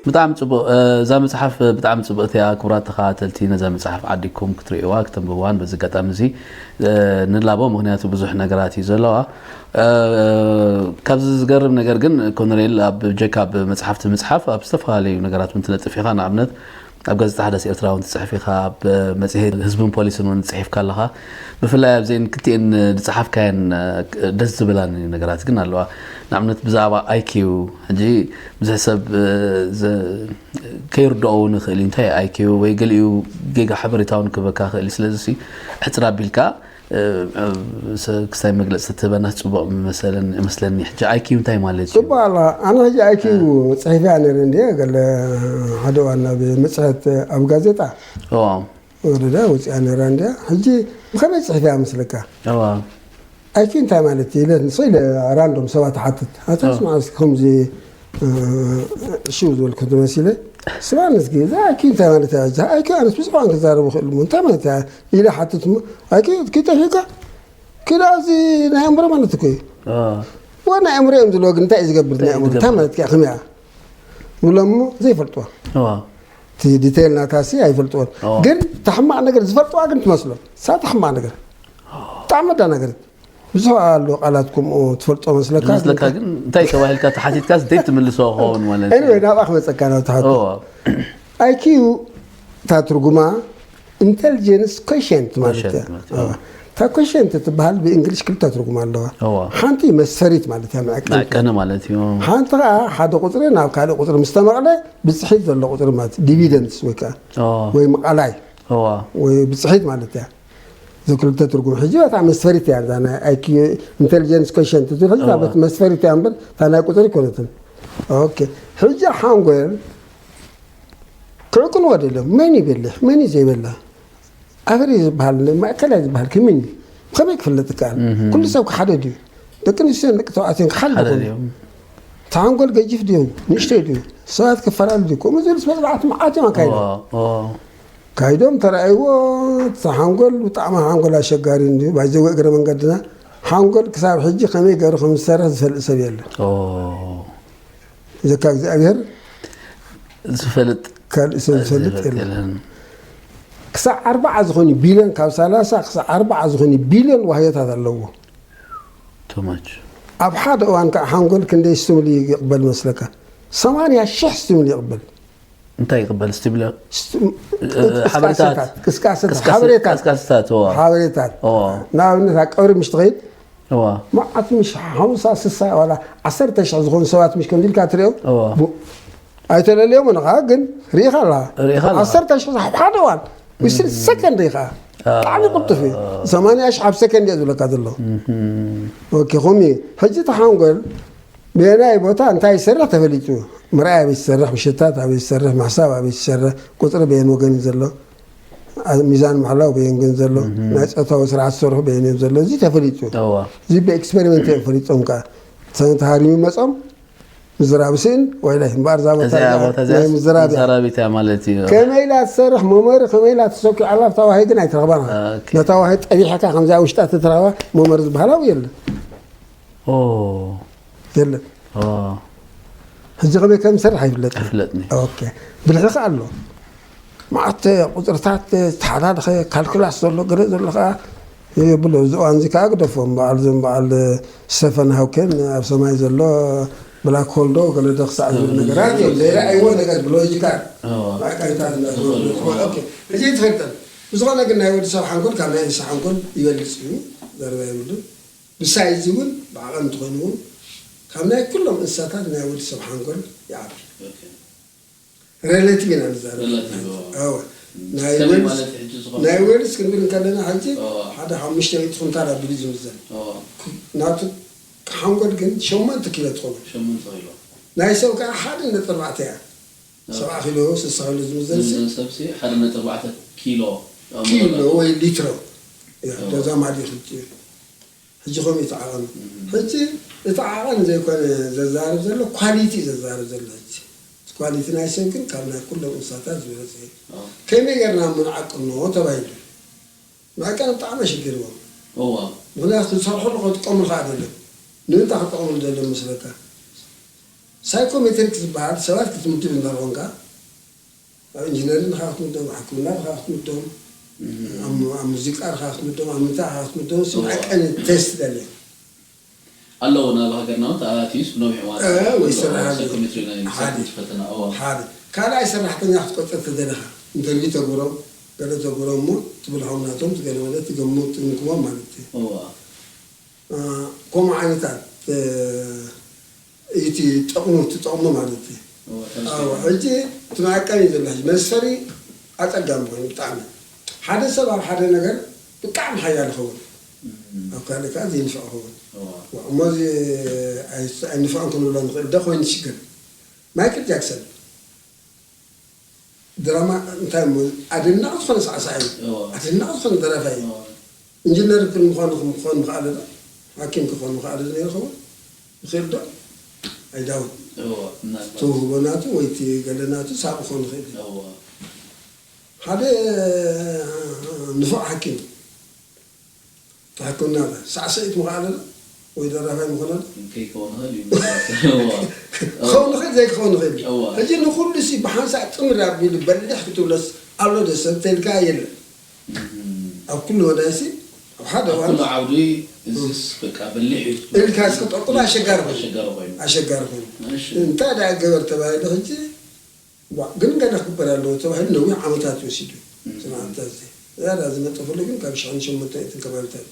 ብጣዕሚ ጽቡቕ። እዛ መጽሓፍ ብጣዕሚ ጽብቕቲ እያ። ክቡራት ተኸታተልቲ፣ ነዛ መጽሓፍ ዓዲግኩም ክትርእይዋ፣ ክተንብብዋን በዚ ኣጋጣሚ እዚ ንላቦ። ምኽንያቱ ብዙሕ ነገራት እዩ ዘለዋ። ካብዚ ዝገርም ነገር ግን፣ ኮነሬል፣ ኣብ ጀካ ኣብ መጽሓፍቲ ምጽሓፍ ኣብ ዝተፈላለዩ ነገራት እውን ትነጥፍ ኢኻ። ንኣብነት ኣብ ጋዜጣ ሓዳስ ኤርትራ እውን ትጽሕፍ ኢኻ፣ ኣብ መጽሔት ህዝብን ፖሊስን እውን ጽሒፍካ ኣለኻ። ብፍላይ ኣብዘን ክልቲኤን ዝጸሓፍካየን ደስ ዝብላኒ ነገራት ግን ኣለዋ። ንኣብነት ብዛዕባ ኣይኪዩ፣ ሕጂ ብዙሕ ሰብ ከይርድኦ እውን ይኽእል እዩ። እንታይ ኣይኪዩ ወይ ገሊኡ ጌጋ ሓበሬታ እውን ክህበካ ይኽእል እዩ። ስለዚ ሕጽር ኣቢልካ ክስታይ መግለጺ ተትህበና ጽቡቕ ምመሰለኒ እመስለኒ። ሕጂ ኣይኪዩ እንታይ ማለት እዩ? ጽቡቕ ኣላ። ኣነ ሕጂ ኣይኪዩ ጽሒፈያ ነይረ እንድየ፣ ገለ ሓደ እዋን ኣብ መጽሔት ኣብ ጋዜጣ ወረዳ ወጺኣ ነይራ እንድያ። ሕጂ ብኸመይ ጽሒፈያ መስለካ? ኣይኪ እንታይ ማለት እዩ ኢለ ንስኺ ኢለ ራንዶም ሰባት ሓትት። ኣታ ስማዕ እስኪ ከምዚ ሽው ዝበልኩ ተመሲለ። ስማዕ እስኪ እዛ ኣይኪ እንታይ ማለት እያ? እዛ ኣይኪ ኣነስ ብዙሕ እዋን ክዛረብ ይኽእል እሞ እንታይ ማለት እያ? ኢለ ሓትት እሞ ኣይኪ ኪተፊካ ኪዳ እዚ ናይ ኣእምሮ ማለት እኮ እዩ። ወ ናይ ኣእምሮ እዮም ዝብሎ ግን እንታይ እዩ ዝገብር ናይ ኣእምሮ እንታይ ማለት እያ ከመይ እያ? ብሎም እሞ ዘይፈልጥዋ። እቲ ዲቴይል ናታሲ ኣይፈልጥዎን። ግን ተሕማቕ ነገር ዝፈልጥዋ ግን ትመስሎ። ሳ ተሕማቕ ነገር። ብጣዕሚ መዳ ነገር። ብዙሕ ኣሎ ቃላት ከምኡ ትፈልጦ መስለካ። መስለካ ግን እንታይ ተባሂልካ ተሓቲትካስ እንታይ ትምልሶ ክኸውን ማለት እዩ? ኤኒወይ ናብኣ ክመፀካ ናብ ትሓቶ። ኣይኪዩ እታ ትርጉማ ኢንተልጀንስ ኮሸንት ማለት እያ። እታ ኮሸንት ትበሃል ብእንግሊሽ ክልተ ትርጉም ኣለዋ። ሓንቲ መስፈሪት ማለት እያ፣ መዐቀኒ። መዐቀኒ ማለት እዩ። ሓንቲ ከዓ ሓደ ቁፅሪ ናብ ካልእ ቁፅሪ ምስ ተመቕለ ብፅሒት ዘሎ ቁፅሪ ማለት ዲቪደንስ ወይ ከዓ ወይ ምቓላይ ወይ ብፅሒት ማለት እያ። እዚ ክልተ ትርጉም ሕጂ እታ መስፈሪት እያ፣ እዛ ናይ ኣይኪዩ ኢንተልጀንስ ኮሸንት ትብል ሕጂ እታ መስፈሪት እያ እምበር እታ ናይ ቁፅሪ ኣይኮነትን። ኦኬ፣ ሕጂ ሓንጎል ክዕቅንዎ ደልዮም መን ይበልሕ መን እዩ ዘይበላ ኣበሪ ዝበሃል ማእከላይ ዝበሃል ከመይ እዩ? ብኸመይ ክፍለጥ ይከኣል? ኩሉ ሰብ ክሓደ ድዩ? ደቂ ኣንስትዮን ደቂ ተባዕትዮን ክሓደ ሓደ ድዮም? እቲ ሓንጎል ገጂፍ ድዮም ንእሽተይ ድዩ? ሰባት ክፈላለ ድዩ? ከምኡ ዝብል መፅናዕቲ መዓት እዮም ኣካይዶም። ካይዶም ተረኣይዎ እቲ ሓንጎል ብጣዕሚ ሓንጎል ኣሸጋሪ እንድዩ። ባይዘወ እግረ መንገድና ሓንጎል ክሳብ ሕጂ ከመይ ገይሩ ከም ዝሰርሕ ዝፈልጥ ሰብ የለን። እዘካ እግዚኣብሔር ዝፈልጥ ካልእ ሰብ ዝፈልጥ የለን። ክሳዕ ኣርባዓ ዝኾኑ ቢልዮን ካብ ሰላሳ ክሳዕ ኣርባዓ ዝኾኑ ቢልዮን ዋህዮታት ኣለዎ። ኣብ ሓደ እዋን ከዓ ሓንጎል ክንደይ ስቲሙሊ ይቕበል መስለካ? ሰማንያ ሽሕ ስቲሙሊ ይቕበል። እንታይ ይቕበል ስቲሙሊ? ሓበሬታት ቅስቃሴታት ሓበሬታት ሓበሬታት ንኣብነት ኣብ ቀብሪ ምሽ ትኸይድ መዓት ምሽ ሓምሳ ስሳ ዋላ ዓሰርተ ሽሕ ዝኾኑ ሰባት ምሽ ከምዚ ኢልካ ትሪኦም ኣይተለልዮም ንኻ ግን ርኢኻ ኣላ ዓሰርተ ሽሕ ኣብ ሓደ እዋን ውስን ሰከንድ ኢኻ ብጣዕሚ ቅልጡፍ እዩ ሰማንያ ሽሕ ኣብ ሰከንድ እየ ዝብለካ ዘሎ ከምኡ እዩ ሕጂ እቲ ሓንጎል ብየናይ ቦታ እንታይ ይሰርሕ ተፈሊጡ ምርኣይ ኣበይ ትሰርሕ ምሽታት ኣበይ ትሰርሕ ምሕሳብ ኣበይ ትሰርሕ ቁፅሪ በየን ወገን እዩ ዘሎ ሚዛን ምሕላው በየን ግን ዘሎ ናይ ፆታዊ ስርዓት ዝሰርሑ በየን እዮም ዘሎ እዚ ተፈሊጡ እዚ ብኤክስፐሪመንት እዮም ፈሊጦም ከዓ ተሃሪሙ መፆም ምዝራብ ስእን ወይላይ እምበኣር እዛ ቦታ እዚኣ እዚኣ ቦታ እዚኣ ናይ ምዝራብ እያ። መዘራቢት እያ ማለት እዩ። ከመይ ኢላ ትሰርሕ መመሪ ከመይ ኢላ ትሰኪ ኣላ ኣብታ ዋሂ ግን ኣይትረኽባን ኢኻ። ኦኬ። ነታ ዋሂ ጠቢሕካ ከምዚኣ ውሽጣ ትትረኽባ መመሪ ዝበሃል ኣብኡ የለን። ኦ የለን። ኦ ሕጂ ከመይ ከም ዝሰርሕ ኣይፍለጥን። ኣይፍለጥን እዩ። ኦኬ። ብልሒ ከ ኣሎ። መዓት ቁፅርታት ዝተሓላለኸ ካልኩላስ ዘሎ ገለ ዘሎ ከዓ የብሎ እዚ እዋን እዚ ከዓ ግደፎም በዓል ዞም በዓል ሰፈን ሃውኬን ኣብ ሰማይ ዘሎ ብላክ ሆል ዶ ገለ ዶ ክሳዕ ዝብል ነገራት እዮም ዘይረኣይዎ ነገር ብሎጂካል ማዕቀንታት እንዳዝወስዱ ክኾኑ ኦኬ እዚ ኣይትፈልጠን ብዝኾነ ግን ናይ ወዲ ሰብ ሓንጎል ካብ ናይ እንስሳ ሓንጎል ይበልፅ እዩ ዘረባ የብሉን ብሳይዝ እውን ብዓቐን እንተኾይኑ እውን ካብ ናይ ኩሎም እንስሳታት ናይ ወዲ ሰብ ሓንጎል ይዓቢ ሬሌቲቭ ኢና ንዛረብ ናይ ወልስ ክንብል እንከለና ሕጂ ሓደ ሓሙሽተ ሚእቲ ኩንታል ኣቢሉ ዝምዘን ናቱ ሓንጎል ግን ሸሞንተ ኪሎ ትኸውን ናይ ሰብ ከዓ ሓደ ነጥቢ ኣርባዕተ እያ ሰብዓ ኪሎ ስሳ ኪሎ ዝምዘን ኪሎ ወይ ሊትሮ ተዛማዲ ሕጂ ሕጂ ከምኡ እዩ እቲ ዓቐኑ። ሕጂ እቲ ዓቐን ዘይኮነ ዘዛርብ ዘሎ ኳሊቲ እዩ ዘዛርብ ዘሎ ሕጂ። እቲ ኳሊቲ ናይ ሰብ ግን ካብ ናይ ኩሎም እንስሳታት ዝበለፀ እዩ። ከመይ ጌርና እሞ ንዓቅኖ ተባሂሉ። መዐቀኒ ብጣዕሚ ኣሸጊርዎም። ምኽንያቱ ዝሰርሕሉ ከጥቀምሉ ከዓ ደልዮም። ንምንታይ ክጠቕምሉ ደልዮም መስለካ? ሳይኮሜትሪክ ዝበሃል ሰባት ክትምድብ እንተኾንካ ኣብ ኢንጂነሪንግ ካ ክትምደብ፣ ኣብ ሕክምና ካ ክትምደብ፣ ኣብ ሙዚቃ ካ ክትምደብ፣ ኣብ ምንታይ ካ ክትምደብ፣ ስም ዕቀኒ ቴስት ደልየ ኣለዉ። ናብ ሃገርና እውን ተኣታትዩስ ብነዊሕ እዋን ወይ ስራሕ ሳይኮሜትሪ ናይ ሳይኮሜትሪ ፈተና። እዋ። ሓደ ካልኣይ ሰራሕተኛ ክትቆፅር ተደለኻ ኢንተርቪው ተግብሮም ገለ ተግብሮም እሞ ትብልሖም ናቶም ትገለ ማለት ትገምት ትንክቦም ማለት እዩ። እዋ። ከምኡ ዓይነታት እቲ ጠቕሙ ትጠቕሙ ማለት እዩ። ሕጂ እቲ መዐቀኒ ዘሎ ሕጂ መስፈሪ ኣፀጋሚ ኮይኑ ብጣዕሚ ሓደ ሰብ ኣብ ሓደ ነገር ብጣዕሚ ሓያል ይኸውን። ኣብ ካልእ ከዓ ዘይንፍዕ ይኸውን። እሞ እዚ ኣይንፍዕን ክንብሎ ንኽእል ዶ ኮይኑ ሽግር ማይክል ጃክሰን ድራማ እንታይ እሞ ኣደናቂ ዝኾነ ሳዕሳዒ እዩ። ኣደናቂ ዝኾነ ደራፋይ እዩ። ኢንጂነር ግን ምዃኑ ክኾን ምኽኣለ ዶ? ሓኪም ክኾን ምኽኣለ ዶ ነይሩ ኸውን? ይኽእል ዶ? ኣይዳውን። ተውህቦ ናቱ ወይ እቲ ገለ ናቱ ሳብ ክኾን ይኽእል እዩ። ሓደ ንፉዕ ሓኪም ተሓኮና ሳዕስዒት ምኽኣለ ዶ? ወይ ደራፋይ ምኾነ ዶ? ከይከውን ኽእል እዩ። ክኸውን ኽእል ዘይክኸውን ኽእል እዩ። ሕጂ ንኹሉ ሲ ብሓንሳእ ጥምር ኣቢሉ በሊሕ ክትብሎስ ኣሎ ዶ ሰብ ተልካ የለን። ኣብ ኩሉ ወዳይ ሲ ኣብ ሓደ እዋን ኩሉ ዓውዲ እዚስ በቃ በሊሕ እዩ ክትብሎ ኢልካ እስኪ ጠቁሎ ኣሸጋሪ ኮይኑ ኣሸጋሪ ኮይኑ ኣሸጋሪ ኮይኑ እንታይ ደኣ ገበር ተባሂሉ ሕጂ ዋ ግን ገለ ክግበር ኣለዎ ተባሂሉ ነዊሕ ዓመታት ወሲዱ። ስምዓታ እዚ ዝያዳ ዝነጠፈሉ ግን ካብ ሽሕን ሸሞንተ ሚእትን ከባቢታት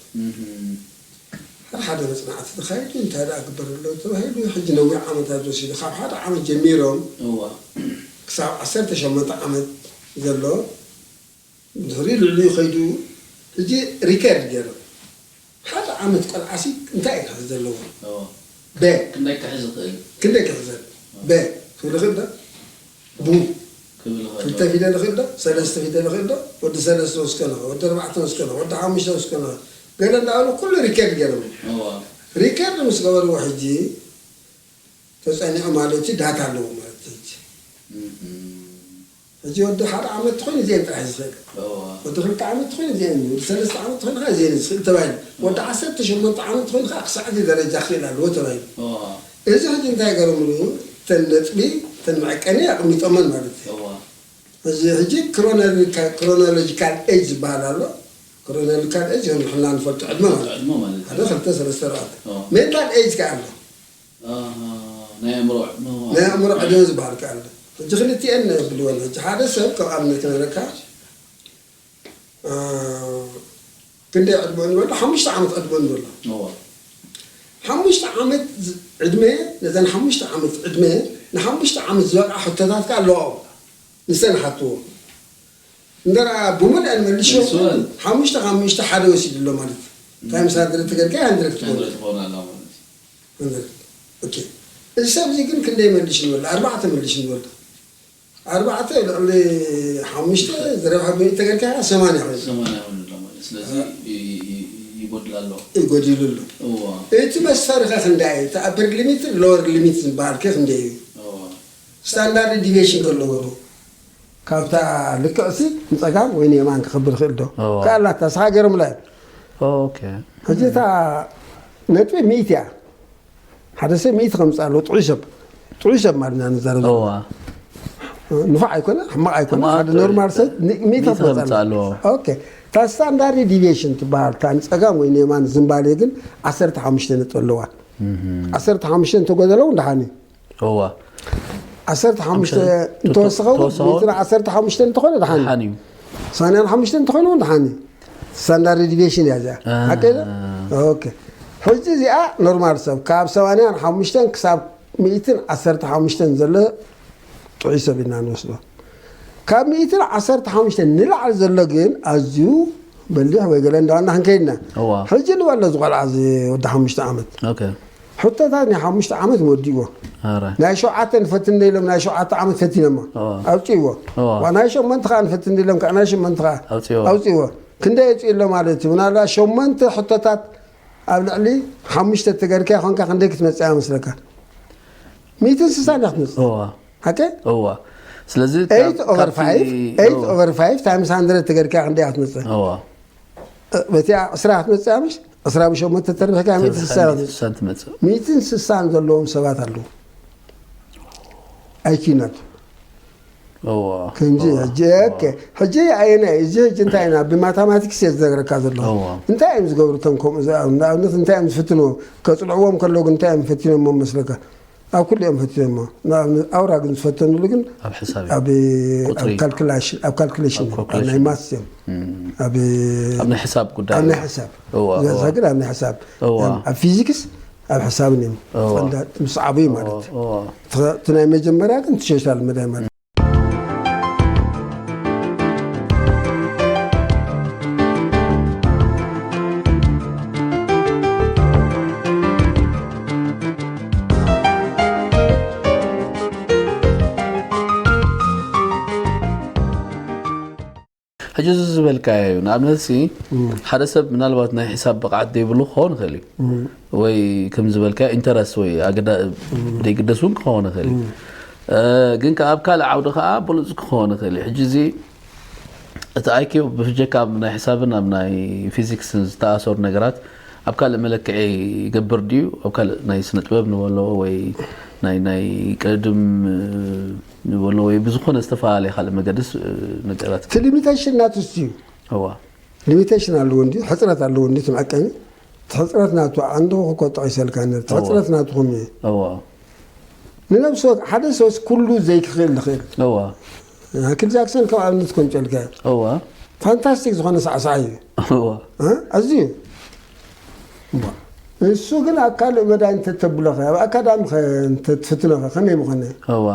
ሓደ ሓደ መፅናዕቲ ተኻይዱ እንታይ ደኣ ክግበር ኣለዎ ተባሂሉ ሕጂ ነዊሕ ዓመታት ወሲዱ ካብ ሓደ ዓመት ጀሚሮም ክሳብ ዓሰርተ ሸሞንተ ዓመት ዘሎ ድሕሪ ልዕሊኡ ከይዱ ሕጂ ሪከርድ ገይሮም ሓደ ዓመት ቆልዓሲ እንታይ እዩ ክሕዝ ዘለዎ? በ ክንደይ ክሕዝ ይኽእል? ክንደይ ክሕዘል? በ ክብል ይኽእል ዶ? ቡ ክብል ይኽእል ክልተ ዶ? ፊደል ይኽእል ዶ? ሰለስተ ፊደል ይኽእል ዶ? ወዲ ሰለስተ ወስከ ንኸ ወዲ ኣርባዕተ ወስከ ንኸ ወዲ ሓሙሽተ ወስከ ንኸ ገለ እንዳበሉ ኩሉ ሪከርድ ገይሮም እዮም። እዋ። ሪከርድ ምስ ገበርዎ ሕጂ ተፀኒዑ ማለት እዩ ዳታ ኣለዎ ማለት እዩ። ሕጂ ሕጂ ወዲ ሓደ ዓመት ትኾይኑ እዚአን ጥራሕ እዩ ዝኽእል። እዋ። ወዲ ክልተ ዓመት ትኾይኑ እዚአን እዩ። ወዲ ሰለስተ ዓመት ትኾይኑ ከዓ እዚአን እዩ ዝኽእል ተባሂሉ። ወዲ ዓሰርተ ሸሞንተ ዓመት ትኾይኑ ከዓ ክሳዕ እዚ ደረጃ ክኽእል ኣለዎ ተባሂሉ። እዋ። እዚ ሕጂ እንታይ ገረምሉ እተን ነጥቢ እተን መዐቀኒ ኣቐሚጦመን ማለት እዩ። እዋ። እዚ ሕጂ ክሮኖሎጂካል ኤጅ ዝበሃል ኣሎ። ክሮኖሎጂካል ኤጅ ከም ንሕና ንፈልጦ ዕድመ ማለት እዩ። ዕድመ ማለት እዩ። ሓደ ክልተ ሰለስተ ኣርባዕተ። እዋ። ሜንታል ኤጅ ከዓ ኣሎ። ናይ ኣእምሮ ዕድመ ማለት ናይ ኣእምሮ ዕድመ ዝበሃል ከዓ ኣሎ። ሕጂ ክልቲኤን የብልወን። ሕጂ ሓደ ሰብ ከም ኣብነት ክነግረካ ክንደይ ዕድመ ንበሎ ሓሙሽተ ዓመት ዕድመ ንበሎ። እዋ። ሓሙሽተ ዓመት ዕድመ ነዘን ሓሙሽተ ዓመት ዕድመ ንሓሙሽተ ዓመት ዝበልዓ ሕቶታት ከዓ ኣለዋ። ንሰን ሓትዎ እንደራ ብምልአን መልሽዎ መልስወን። ሓሙሽተ ካብ ሓሙሽተ ሓደ ወሲዱ ኣሎ ማለት እዩ። ታይምስ ሃንድረድ ተገርካ ሃንድረድ ትኾን ሃንድረድ ትኾን ኣላ ማለት እዩ። ሃንድረድ። ኦኬ። እዚ ሰብ እዚ ግን ክንደይ መልሽ ንበሎ ኣርባዕተ መልሽ ንበሎ ኣርባዕተ ልዕሊ ሓሙሽተ ዝረብሐ ሚእቲ ተገርካ ሰማንያ ኮይኑ ሰማንያ ኮይኑ ኣሎ ማለት ስለዚ ይ- ይ- ይ- ይጎድል ኣሎ። ይጎዲሉ ኣሎ። እዋ። እቲ መስፈሪ ከ ክንደይ እዩ? እቲ ኣፐር ሊሚት ሎወር ሊሚት ዝበሃል ከ ክንደይ እዩ? እዋ። ስታንዳርድ ዲቪሽን ከለዎ ዶ ካብታ ልክዕሲ ንፀጋም ወይ ንየማን ክኽብል ይኽእል ዶ? እዋ። ከኣላታ ስኻ ገይሮምላ እዮም። ኦኬ። ሕጂ እታ ነጥቢ ሚእቲ እያ። ሓደ ሰብ ሚእቲ ከምፅእ ኣለዎ ጥዑይ ሰብ ጥዑይ ሰብ ማለት ኢና ንዛረብ ዘለና። እዋ። ንፉዕ ኣይኮነ ሕማቕ ኣይኮነ ሕማቕ ሓደ ኣይኮነ። ኖርማል ሰብ ን- ሚእቲ ሚእቲ ከምፅእ ከምፅእ ኣለዎ። ኣለዎ። ኦኬ። እታ ስታንዳርድ ዲቪሽን ትበሃል እታ ንፀጋም ወይ ንየማን ዝምባሌ ግን ዓሰርተ ሓሙሽተ ነጥቢ ኣለዋ። ዓሰርተ ሓሙሽተ እንተጎደለው እንደሓኒ እዋ። ዓሰርተ ሓሙሽተ ሓሙሽተ እንተወሰኸ እውን ተወሰኸ እውን ሚእትን ዓሰርተ ሓሙሽተ እንተኾነ ደሓን እዩ። ደሓን እዩ። ሰማንያን ሓሙሽተ እንተኾይኑ እውን ደሓን እዩ። ስታንዳርድ ዲቪሽን እያ እዚኣ። ኣሃ። ሓቂ ዶ? ኦኬ። ሕጂ እዚኣ ኖርማል ሰብ ካብ ሰማንያን ሓሙሽተን ክሳብ ሚእትን ዓሰርተ ሓሙሽተን ዘሎ ጥዑይ ሰብ ኢና ንወስዶ። ካብ ሚእትን ዓሰርተ ሓሙሽተን ንላዕሊ ዘሎ ግን ኣዝዩ በሊሕ ወይ ገለ እንዳበልና ክንከይድና። እዋ። ሕጂ ንበሎ እዚ ቆልዓ እዚ ወዲ ሓሙሽተ ዓመት። ኦኬ። ሕቶታት ናይ ሓሙሽተ ዓመት ወዲእዎ። ኣረ። ናይ ሸውዓተ ንፈትን ዶ ኢሎም ናይ ሸውዓተ ዓመት ፈቲኖሞ። እዋ። ኣውፅእዎ። እዋ። ዋ ናይ ሸሞንተ ከዓ ንፈትን ዶ ኢሎም ከዓ ናይ ሸሞንተ ከዓ ኣውፅእዎ። ኣውፅእዎ። ክንደይ ኣውፅእሎ ማለት እዩ? ምናልባት ሸሞንተ ሕቶታት ኣብ ልዕሊ ሓሙሽተ ተገርካ ይኾንካ ክንደይ ክትመፅእ እያ መስለካ? ሚእትን ስሳን እያ ክትመፅእ። እዋ። ሓቂ? እዋ። ስለዚ ካብ- ኤይት ኦቨር ካብቲ- ፋይቭ፣ ኤይት እዋ። ኦቨር ፋይቭ ታይምስ ሃንድረድ ተገርካ ክንደይ እያ ክትመፅእ? እዋ። እ፣ በቲ ዕስራ ክትመፅእ እያ ምሽ? ዕስራ ብሸሞንተ ተርቢሕካ ሚእትን ስሳን እያ ክትመፅእ። ስሳን ትመፅእ። ሚእትን ስሳን ዘለዎም ሰባት ኣለዉ። ኣይኪዩ ናቱ። ከምዚ ሕጂ ኦኬ፣ ሕጂ ኣየናይ እዚ ሕጂ እንታይ ኢና ብማታማቲክስ እየ ዝነግረካ ዘለኹ። እንታይ እዮም ዝገብሩ እቶም ከምኡ ዝኣም ንኣብነት እንታይ እዮም ዝፍትንዎ? ከፅልዕዎም ከለዉ ግን እንታይ እዮም ፈቲኖሞ መስለካ? ኣብ ኩሉ እዮም ፈቲኖሞ። ንኣብነት ኣውራ ግን ዝፈተንሉ ግን ኣብ ሕሳብ እዩ። ኣብ ኣብ ቁፅሪ። ካልኩላሽን ኣብ ካልኩሌሽን ኣብ እዩ። ኣብ ናይ ካልኩሌሽን። ማትስ እዮም። እም። ኣብ ኣብ ናይ ሕሳብ ጉዳይ ኣብ ናይ እዩ። ሕሳብ እዋ፣ ዝበዝሐ እዋ። ግን ኣብ ናይ ሕሳብ እዋ። እዮም። ኣብ ፊዚክስ ኣብ ሕሳብን እዮም እዋ። ፈንዳ ምስ ዓብዩ ማለት እዩ። እዋ። እቲ እቲ ናይ መጀመርያ ግን ትሸሻል መዳይ ማለት ሕጂ እዚ ዝበልካዮ እዩ። ንኣብነት ሲ ሓደ ሰብ ምናልባት ናይ ሕሳብ ብቕዓት ዘይብሉ ክኸውን ይኽእል እዩ። ወይ ከም ዝበልካዮ ኢንተረስት ወይ ኣገዳ ዘይግደስ እውን ክኸውን ይኽእል እዩ። እ፣ ግን ከኣ ኣብ ካልእ ዓውዲ ከኣ ብሉጽ ክኸውን ይኽእል እዩ። ሕጂ እዚ እቲ ኣይኪው ብፍጀካ ኣብ ናይ ሕሳብን ኣብ ናይ ፊዚክስን ዝተኣሰሩ ነገራት ኣብ ካልእ መለክዒ ይገብር ድዩ? ኣብ ካልእ ናይ ስነ ጥበብ ንበሎ ወይ ናይ ናይ ቅድም ንበሎ ወይ ብዝኾነ ዝተፈላለየ ካልእ መገድስ ነገራት እቲ ሊሚቴሽን ናቱ እሱ እዩ። እዋ። ሊሚቴሽን ኣለዎ እንዲ ሕፅረት ኣለዎ እንዲ እቲ መዐቀኒ እቲ ሕፅረት ናቱ ዓንዲ ኮኮ ጠቒሰልካ ነር እቲ ሕፅረት ናቱ ከም እዩ። እዋ። ንነብሲ ወከ ሓደ ሰብስ ኩሉ ዘይክኽእል ንኽእል። እዋ። ማይክል ጃክሰን ከም ኣብነት ኮንጨልካ እዋ። ፋንታስቲክ ዝኾነ ሳዕሳዕ እዩ። እዋ። እ? ኣዝዩ እዋ። እሱ ግን ኣብ ካልእ መዳይ እንተተብሎኸ ኣብ ኣካዳሚ ኸ እንተትፍትኖኸ ከመይ ምኾነ? እዋ።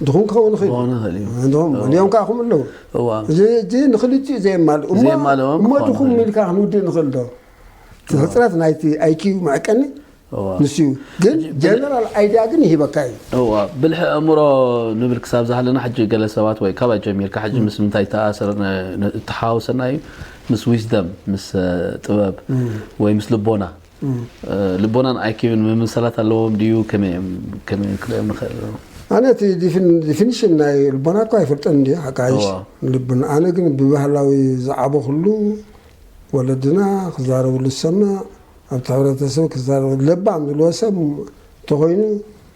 ድኹም ክኸውን ይኽእል እዩ። ክኸውን ይኽእል እዩ። እንድኹም እዋ። ሊኦም ከዓ ከምኡ ኣለዉ። እዋ። እዚ እዚ ንኽልቲኡ ዘየማልእ እሞ ዘየማልኦም እሞ ክኾን ድኹም ይኽእል እዩ። ኢልካ ክንውድእ ንኽእል ዶ? እቲ ሕፅረት ናይቲ ኣይኪዩ መዐቀኒ እዋ። ንሱ እዩ። ግን ሕጂ ብል- ጀነራል ኣይድያ ግን ይህበካ እዩ። እዋ። ብልሒ ኣእምሮ ንብል ክሳብ ዝሃለና ሕጂ ገለ ሰባት ወይ ካባይ ጀሚርካ ሕጂ ምስ ምንታይ ተኣሰረ ነ- ነ- እተሓዋወሰና እዩ? ምስ ዊዝደም ምስ እ፣ ጥበብ ወይ ምስ ልቦና እ፣ ልቦናን ኣይኪዩን ምምሰላት ኣለዎም ድዩ? ከመይ እዮም ከመይ እዮም ክርእዮም ንኽእል? ኣነ እቲ ዲፊን- ዲፊኒሽን ናይ ልቦና እኳ ኣይፈልጠን እንዲ ሓቃይሽ እዋ። ልብና ኣነ ግን ብባህላዊ ዝዓበኹሉ ወለድና ክዛረብሉ ዝሰምዕ ኣብቲ ሕብረተሰብ ክዛረብ ለባም ዝልዎ ሰብ እንተኾይኑ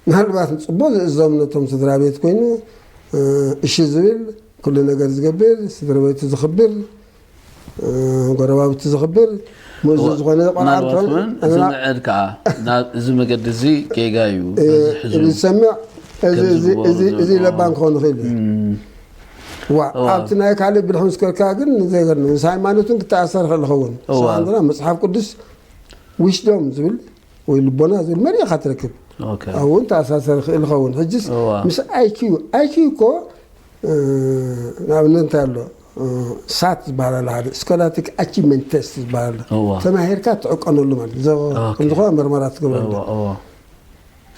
ምናልባት ንፅቡቅ ዝእዘም ነቶም ስድራ ቤት ኮይኑ እ፣ እሺ ዝብል ኩሉ ነገር ዝገብር ስድራ ቤቱ ዝኽብር እ፣ ጎረባብቲ ዝኽብር ምእዙዝ እዋ፣ ዝኾነ ቆልዓ ምናልባት እንትኸውን እውን እዚ ኣና- ምዕድ ከዓ ናብ እዚ መገዲ እዚ ጌጋ እዩ እ፣ በዚ ሕዙ ዝሰምዕ እዚ ከም እዚ ዝግበሩ እዚ ዘሎ። እዚ ለባም ክኸውን ይኽእል እዩ። እም። ዋ እዋ። ኣብቲ ናይ ካልእ ብልሒ ምስ ከድካ ግን ዘይገርም ምስ ሃይማኖትን ክተኣሰር ይኽእል ይኸውን። እዋ። ሰብኣንትና መፅሓፍ ቅዱስ ዊሽዶም ዝብል ወይ ልቦና ዝብል መን ኢኻ ትረክብ? ኦኬ። ኣብኡ እውን ተኣሳሰር ይኽእል ይኸውን። ሕጅስ እዋ። ምስ ኣይኪዩ ኣይኪዩ እኮ እ፣ ንኣብነት እንታይ ኣሎ እ፣ ሳት ዝበሃል ኣሎ ሓደ ስኮላስቲክ ኣቺቭመንት ቴስት ዝበሃል ኣሎ እዋ። ተማሂርካ ትዕቀነሉ ማለት እዞ ኦኬ። ከምዝኾነ መርመራ ትገብረሉ እዋ፣ እዋ።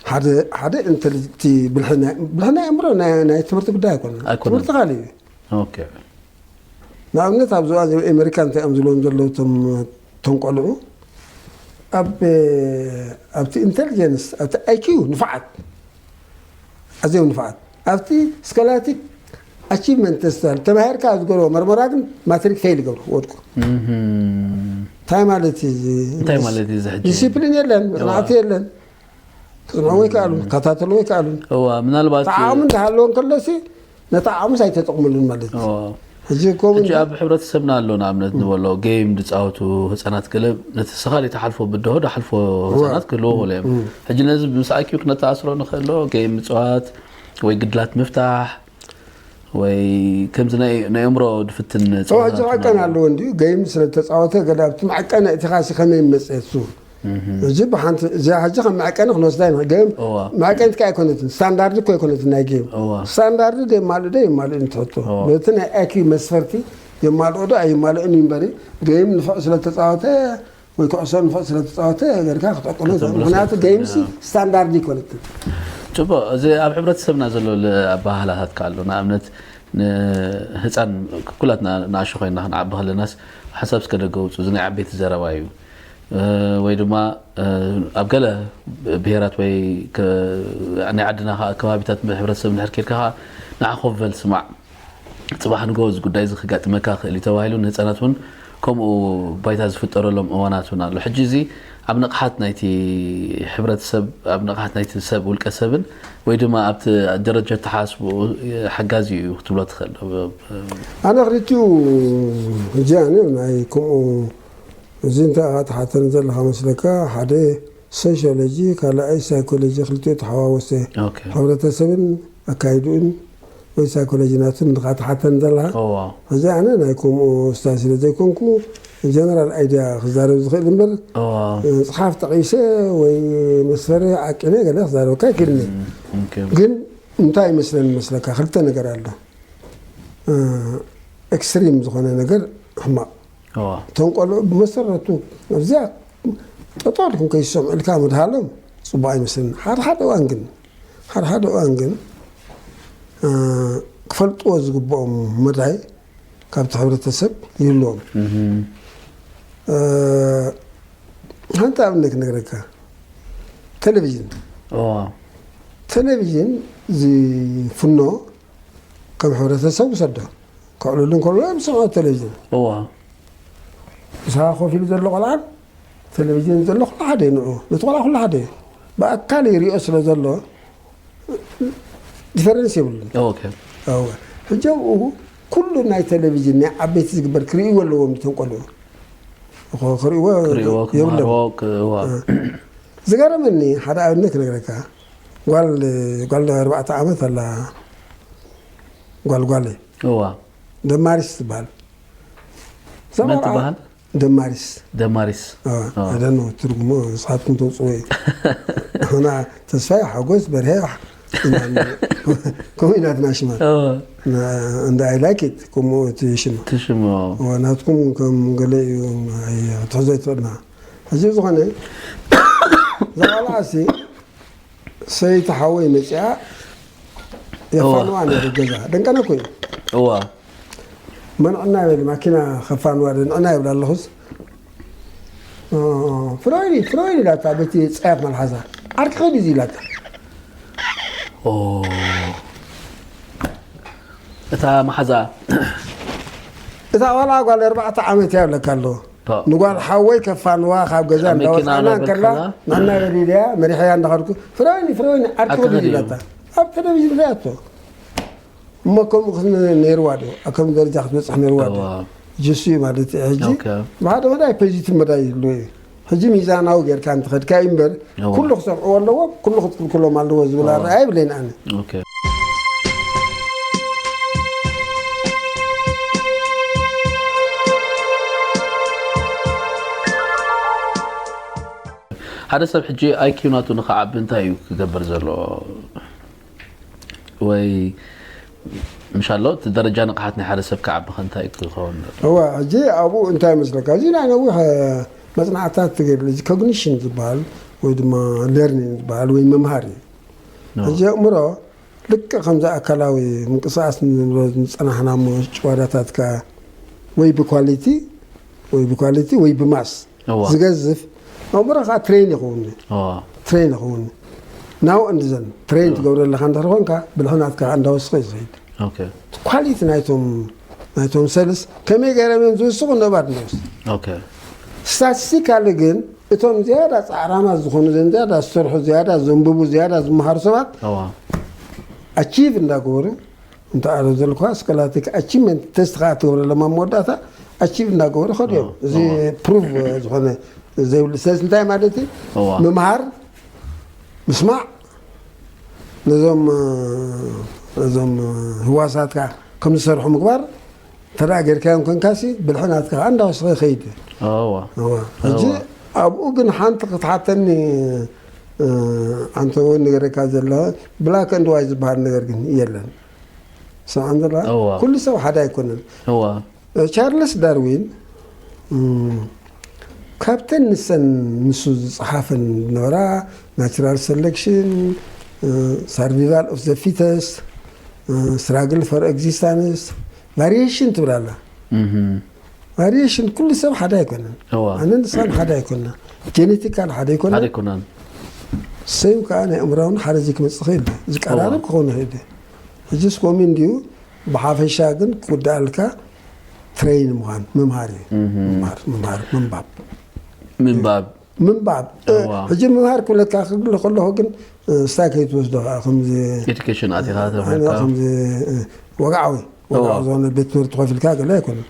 ሓደ ሓደ እንተ እቲ ብልሒ ናይ ብልሒ ናይ ኣእምሮ ናይ ናይ ትምህርቲ ጉዳይ ኣይኮነን ኣይኮነን። ትምህርቲ ካልእ እዩ ኦኬ። ንኣብነት ኣብዚ እዋን እዚ ኣሜሪካ እንታይ እዮም ዝብሎም ዘለዉ እቶም እቶም ቆልዑ ኣብ ኣብቲ ኢንቴሊጀንስ ኣብቲ ኣይኪዩ ንፋዓት ኣዝዮም ንፋዓት ኣብቲ ስኮላስቲክ ኣቺቭመንት ተስታል ተማሂርካ ኣብ ዝገርቦ መርመራ ግን ማትሪክ ፌል ይገብሩ ወድቁ እንታይ ማለት እዩ እዚ እንታይ ማለት እዩ እዚ ሕጂ ዲሲፕሊን የለን መፅናዕቲ የለን ክፅንዕዎ ይከኣሉን ክከታተልዎ ይከኣሉን እዋ ምናልባት ተዓቕሚ እንዳሃለዎ እንከሎሲ ነቲ ዓቕምስ ኣይተጠቕምሉን ማለት እዩ እዋ ሕጂ ከምኡ ሕጂ ኣብ ሕብረተሰብና ኣሎ ንኣብነት ንበሎ ጌም ዝፃወቱ ህፃናት ገለ ነቲ ስኻ ዘይተሓልፎ ብድሆ ዝሓልፎ ህፃናት ክህልዎ ይኽእሉ እዮም ሕጂ ነዚ ምስ ኣኪዩ ክነተኣስሮ ንኽእል ዶ ጌም ምፅዋት ወይ ግድላት ምፍታሕ ወይ ከምዚ ናይ ናይ ኣእምሮ ድፍትን ኦ ሕጂ ክዕቀን ኣለዎ እንድዩ ገይም ስለ ተፃወተ ገለ ኣብቲ መዐቀኒ እቲኻ ሲ ከመይ መፅእ እሱ እዚ ብሓንቲ እዚኣ ሕጂ ከም መዐቀኒ ክንወስዳ ኢና ገይም እዋ መዐቀኒትካ ኣይኮነትን ስታንዳርድ እኮ ኣይኮነትን ናይ ገይም እዋ ስታንዳርድ ደየማልእ ዶ የማልእ እንትሕቶ እዋ በቲ ናይ ኣኪ መስፈርቲ የማልኦ ዶ ኣይማልእን እዩ እምበሪ ገይም ንፍዕ ስለ ተፃወተ ወይ ኩዕሶ ንፍዕ ስለ ተፃወተ ገርካ ክትዕቅሎ ክትብሎ ምክንያቱ ትኽእል። ገይምሲ ስታንዳርድ ይኮነትን ጽቡቕ፣ እዚ ኣብ ሕብረተሰብና ዘሎ ል-፣ ኣበሃህላታት ከኣ ኣሎ። ንኣብነት፣ ንህጻን፣ ኩላትና ንኣሽቱ ኮይንና ክንዓቢ ከለናስ፣ ሓንሳብ እስከ ደገ ውጹ፣ እዚ ናይ ዓበይቲ ዘረባ እዩ። እ፣ ወይ ድማ፣ እ፣ ኣብ ገለ ብሄራት ወይ ከ-፣ ናይ ዓድና ከኣ ከባቢታት ሕብረተሰብ እንድሕር ኬድካ ከኣ፣ ንዓ ኮፍ በል ስማዕ፣ ጽባሕ ንግሆ እዚ ጉዳይ እዚ ክጋጥመካ ይኽእል እዩ ተባሂሉ ንህጻናት እውን ከምኡ ባይታ ዝፍጠረሎም እዋናት እውን ኣሎ። ሕጂ እዚ ኣብ ንቕሓት ናይቲ ሕብረተሰብ፣ ኣብ ንቕሓት ናይቲ ሰብ፣ ውልቀ ሰብን ወይ ድማ ኣብቲ ደረጃ ተሓስቡ ሓጋዚ እዩ ክትብሎ ትኽእል? ኣነ ክልቲኡ፣ ሕጂ ኣነ ናይ ከምኡ፣ እዚ እንታይ ኢኻ ትሓተኒ ዘለኻ መስለካ? ሓደ ሶሽዮሎጂ፣ ካልኣይ ሳይኮሎጂ፣ ክልቲኡ ተሓዋወሰ። ኦኬ። ሕብረተሰብን ኣካይድኡን ወይ ሳይኮሎጂ ናቱን ኢኻ ትሓተኒ ዘለኻ። እዋ። ሕጂ ኣነ ናይ ከምኡ ስታይ ስለ ዘይኮንኩ፣ ጀነራል ኣይድያ ክዛረብ ዝኽእል እምበር፣ እዋ። ጽሓፍ ጠቒሰ ወይ መስፈሪ ዓቂነ ገለ ክዛረበካ ኣይክእልን እየ። ኦኬ። ግን እንታይ ይመስለኒ መስለካ? ክልተ ነገር ኣሎ። ኤክስትሪም ዝኾነ ነገር ሕማቕ። እዋ። እቶም ቆልዑ ብመሰረቱ ኣብዚኣ ጠጠው ኢልኩም ከይሰምዑ ኢልካ ምድሃሎም ጽቡቕ ኣይመስለኒ። ሓደ ሓደ እዋን ግን፣ ሓደ ሓደ እዋን ግን፣ እ፣ ክፈልጥዎ ዝግብኦም መዳይ ካብቲ ሕብረተሰብ ይህልዎም። እህም። እ፣ ሓንቲ ኣብነት ክነግረካ። ቴሌቪዥን። እዋ። ቴሌቪዥን ዝፍኖ ከም ሕብረተሰብ ውሰዶ። ከዕልሉ እንከሎ ዝሰምዖ ቴሌቪዥን። እዋ። ምሳኻ ኮፍ ኢሉ ዘሎ ቆልዓን ቴሌቪዥን ዘሎ ኩሉ ሓደ እዩ ንዑ። ነቲ ቆልዓ ኩሉ ሓደ እዩ። ብኣካል ይሪኦ ስለ ዘሎ ዲፈረንስ የብሉን። ኦኬ። እወ። ሕጂ ኣብኡ ኩሉ ናይ ቴሌቪዥን ናይ ዓበይቲ ዝግበር ክርእይዎ ኣለዎም እቶም ቆልዑ። እኮ ክርእይዎ ክርእይዎ፣ የብሎም። ክመሃርዎ፣ ክ-፣ እዋ። ዝገረመኒ ሓደ ኣብነት ክነግረካ። ጓል፣ ጓል ኣርባዕተ ዓመት ኣላ። ጓል ጓል እዋ። ደማሪስ ትበሃል። እዛ መን ቆልዓ ትበሃል? ደማሪስ። ደማሪስ። አ፣ አ። I don't know ትርጉሙ ንስኻትኩም ተውፅዎ እዩ። ኣና ተስፋይ ሓጎስ በርሀ ኢና፣ ከምኡ ኢና ትናሽማ። እዋ። እና፣ and I like it፣ ከምኡ እቲ ሽማ። ትሽሞ። እዋ፣ ናትኩም ከም ገለ እዩ፣ ኣይ፣ ክትሕዞ ኣይትኽእልና። ሕጂ ዝኾነ፣ እዛ ቆልዓ ሲ ሰይቲ ሓወይ መፂኣ የፋንዋ ነይሩ ገዛ። ደንቀነ እኮ እዩ። እዋ። መንዕና ይበል፣ ማኪና ከፋንዋ ደንዕና ይብል ኣለኹስ። ኦ፣ ፍሮይኒ፣ ፍሮይኒ ኢላታ፣ በቲ ፀያፍ መልሓዛ። ዓርኪ ኸዲ እዚ ኢላታ። ኦ። እታ መሓዛ። እታ ቆልዓ ጓል ኣርባዕተ ዓመት እያ ይብለካ ኣለዎ። ፓ። ንጓል ሓወይ ከፋንዋ ካብ ገዛ ኣብ መኪና እንዳወፅኣና ነበርካ እንከላ፣ ላ? ናና በሊልያ፣ መሪሕያ እንዳኸድኩ፣ ፍሮይኒ፣ ፍሮይኒ፣ ዓርኪ ዓርኪ ኸዲ ኸዲ ኢላታ። ኣብ ቴሌቪዥን ሪኣቶ። እሞ ከምኡ ክስ-፣ ነይርዋ ዶ? ኣብ ከምዚ ደረጃ ክትበፅሕ ነይርዋ ዶ? እዋ። ጅሱ እዩ ማለት እዩ። ሕጂ ኦኬ። ብሓደ መዳይ ፖዚቲቭ መዳይ ይህልዎ እዩ። ሕጂ ሚዛናዊ ጌርካ እንተኸድካ እዩ እምበር፣ እዋ። ኩሉ ክሰምዕዎ ኣለዎ፣ ኩሉ ክትክልክሎ ኣለዎ ዝብል እዋ። ኣረኣእያ የብለይን ኣነ። ኦኬ። ሓደ ሰብ ሕጂ ኣይ ኪው ናቱ ንኽዓቢ እንታይ እዩ ክገብር ዘለዎ? ወይ ምሻሎ እቲ ደረጃ ንቕሓት ናይ ሓደ ሰብ ክዓቢ ከ እንታይ ክኸውን ኣለዎ? እዋ፣ ሕጂ ኣብኡ እንታይ ይመስለካ? እዚ ናይ ነዊሕ፣ እ፣ መጽናዕትታት ትገድል፣ እዚ ኮግኒሽን ዝበሃል ወይ ድማ ለርኒንግ ዝበሃል ወይ ምምሃር እዩ። ኖ። ሕጂ ኣእምሮ ልክዕ ከምዚ ኣካላዊ ምንቅስቓስ ንብሎ ዝጸናሕና እሞ ጭዋዳታትካ ወይ ብኳሊቲ ወይ ብኳሊቲ ወይ ብማስ እዋ። ዝገዝፍ ኣእምሮ ከዓ ትሬን ይኸውን። እዋ። ትሬን ይኸውን። ናው እንድዘን ትሬን እዋ። ትገብረ ኣለኻ እንድሕር ኮንካ ብልሒ ናትካ እንዳወስኸ እዩ ዝኸይድ። ኦኬ። ኳሊቲ ናይቶም ናይቶም ሰልስ ከመይ ገይሮም እዮም ዝውስኹ ንእባት ንወስ። ኦኬ። ስታቲስቲካሊ ግን እቶም ዝያዳ ጻዕራማት ዝኾኑ፣ እዞም ዝያዳ ዝሰርሑ፣ ዝያዳ ዘንብቡ፣ ዝያዳ ዝመሃሩ ሰባት እዋ። ኣቺቭ እንዳገበሩ፣ እንተ ኣረ ዘልኳ ስኮላስቲክ ኣቺቭመንት ተስት ከዓ ትገብረሎም ኣብ መወዳእታ ኣቺቭ እንዳገበሩ ከድዮም። እዋ። እዚ እዋ። ፕሩቭ ዝኾነ ዘይብሉ። ስለዚ እንታይ ማለት እዩ? እዋ። ምምሃር፣ ምስማዕ፣ ነዞም፣ ነዞም ህዋሳትካ ከም ዝሰርሑ ምግባር፣ እንተ ደኣ ጌርካዮም ኮንካሲ፣ ብልሒ ናትካ ከዓ እንዳወሰኸ ይኸይድ እዩ። እዋ። እዋ። ሕጂ እዋ። ኣብኡ ግን ሓንቲ ክትሓተኒ፣ እ፣ ኣንተ እውን ንገረካ ዘለኻ፣ ብላክ ኤንድ ዋይት ዝበሃል ነገር ግን የለን። ስምዓን ዘለኻ? እዋ። ኩሉ ሰብ ሓደ ኣይኮነን። እዋ። ቻርልስ ዳርዊን፣ እም፣ ካብተን ንሰን ንሱ ዝጸሓፈን ዝነበራ ናቹራል ሰለክሽን፣ እ፣ ሰርቫይቫል ኦፍ ዘ ፊተስት፣ እ፣ ስትራግል ፎር ኤግዚስታንስ፣ ቫሪዬሽን ትብል ኣላ። እህም። ቫሪዬሽን ኩሉ ሰብ ሓደ ኣይኮነን። እዋ። ኣነ ንሳን ሓደ ኣይኮና። ጄኔቲካል ሓደ ኣይኮና። ሓደ ኣይኮናን። ሰም ከዓ ናይ ኣእምራውን ሓደ እዚ ክመጽእ ይኽእል። ዝቀራረብ እዋ። ክኸውን ይኽእል። ሕጂ ስኮሚ እንድዩ ብሓፈሻ ግን ክውዳኣልካ ትሬን ምዃን፣ ምምሃር እዩ። እህም። ምምሃር፣ ምምሃር፣ ምንባብ። ምንባብ። ምንባብ ሕጂ ምምሃር ክብለካ ክብል ከለኹ ግን ስታይ ከይትወስዶ ከዓ ከምዚ ኤዱኬሽን ኣቲኻ ተምሃርካ ከምዚ ወግዓዊ ወግዓዊ ዝኾነ ቤት ትምህርቲ ከፊልካ ገለ ኣይኮነን።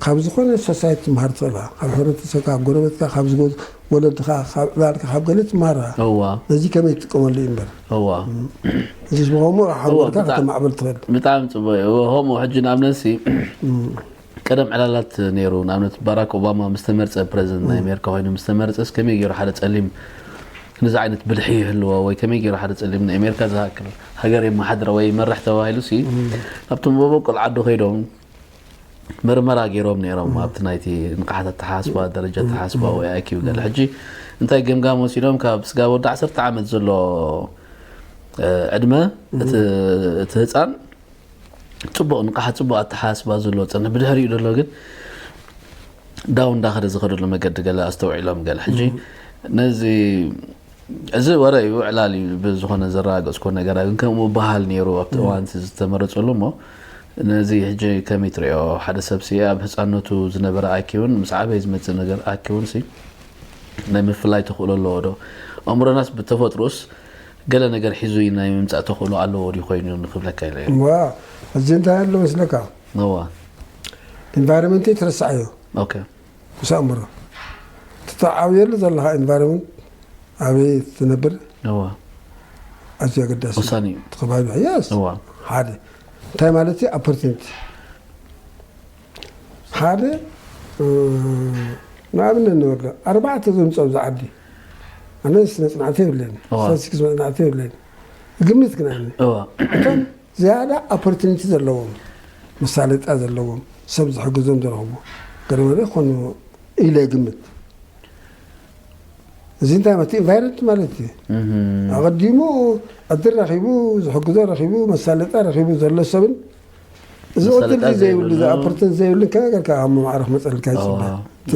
ካብ ዝኾነ ሶሳይቲ ትምሃር ትኽእል ኢኻ። ካብ ሕብረተሰብካ፣ ካብ ጎረቤትካ፣ ካብ ዝጎ- ወለድኻ፣ ካብ ዕባልካ፣ ካብ ገለ ትምሃር ኢኻ። እዋ ነዚ ከመይ ትጥቀመሉ እዩ እምበር እዋ እዚ ብኸምኡ ሓወርካ ብጣዕሚ- ከተማዕብል ትኽእል። ብጣዕሚ ፅቡቅ እዩ። ከምኡ ሕጂ ንኣብነት ሲ ቀደም ዕላላት ነይሩ። ንኣብነት ባራክ ኦባማ ምስ ተመርፀ ፕረዚደንት ናይ ኣሜሪካ ኮይኑ ምስ ተመርፀስ ከመይ ገይሩ ሓደ ፀሊም ነዚ ዓይነት ብልሒ ይህልዎ ወይ ከመይ ገይሩ ሓደ ፀሊም ንኣሜሪካ ዝኣክል ሃገር የመሓድራ ወይ ይመርሕ ተባሂሉ ሲ ኣብቲ መበቆል ዓዱ ከይዶም መርመራ ገይሮም ነይሮም ኣብቲ ናይቲ ንቕሓት ኣተሓሳስባ ደረጃ ኣተሓሳስባ ወይ ኣይኪው ገለ ሕጂ እንታይ ገምጋም ወሲዶም ካብ ስጋብ ወዲ ዓሰርተ ዓመት ዘሎ ዕድመ እቲ ህፃን ፅቡቕ ንቕሓት ፅቡቕ ኣተሓሳስባ ዘለዎ ፅንሕ ብድሕሪኡ ዘሎ ግን ዳው እንዳኸደ ዝኸደሉ መገዲ ገለ ኣስተውዒሎም ገለ ሕጂ ነዚ እዚ ወረ እዩ ዕላል እዩ ብዝኾነ ዘረጋገፅኮ ነገር ግን ከምኡ በሃል ነይሩ ኣብቲ እዋን ዝተመረፀሉ እሞ ነዚ ሕጂ ከመይ ትሪኦ ሓደ ሰብ ሲ ኣብ ህፃነቱ ዝነበረ ኣኪውን ምስ ዓበይ ዝመፅእ ነገር ኣኪውን ሲ ናይ ምፍላይ ተኽእሎ ኣለዎ ዶ ኣእምሮናስ ብተፈጥሮስ ገለ ነገር ሒዙ ናይ ምምፃእ ተኽእሎ ኣለዎ ድዩ ኮይኑ ንክብለካ ኢለ እየ ዋ እዚ እንታይ ኣሎ መስለካ እዋ ኢንቫይሮንመንት ትረስዓዮ ኦኬ ምስ ኣእምሮ ትተዓብየሉ ዘለካ ኢንቫይሮንመንት ኣበይ ትነብር እዋ ኣዝዩ ኣገዳሲ እዩ። ወሳኒ እዩ እቲ ከባቢ የስ እዋ ሓደ እንታይ ማለት እዩ ኦፖርቲኒቲ ሓደ እ፣ ንኣብነት ንወርዶ ኣርባዕተ ዘምፅኦም ዝዓዲ ኣነ ስነ ፅንዓተ የብለኒ እዋ። ስታቲስቲክስ መፅናዕቲ የብለኒ ግምት ግን ኣነ እዋ እቶም ዝያዳ ኦፖርቲኒቲ ዘለዎም መሳለጣ ዘለዎም ሰብ ዝሕግዞም ዝረኽቡ ገለ መለ ክኾኑ ኢለ ግምት እዚ እንታይ ማለት ኢንቫይሮንመንት ማለት እዩ እህም። ኣቐዲሙ ዕድል ረኺቡ ዝሕግዞ ረኺቡ መሳለጣ ረኺቡ ዘሎ ሰብን እዚ መሳለጣ ዕድል ዘይብሉ ዘይብሉ። ኦፖርቲኒቲ ዘይብሉ ከመይ ጌርካ ኣብ መማዕረ ክመፀልካ ይፅበ ኣዋ። እቲ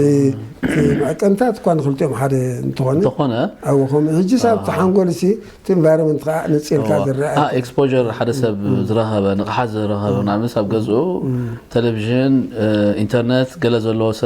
እቲ መዐቀንታት እኳ ንክልቲኦም ሓደ እንትኾነ እንተኾነ ኣብ ከምኡ ሕጂ ሳብ እቲ ሓንጎል ሲ እቲ ኢንቫይሮንመንት ከዓ ንፅልካ ዝረአ ኤክስፖር ሓደ ሰብ ዝረኸበ ንቕሓት ዝረኸበ ንኣብነት ኣብ ገዝኡ ቴሌቪዥን ኢንተርነት ገለ ዘለዎ ሰብ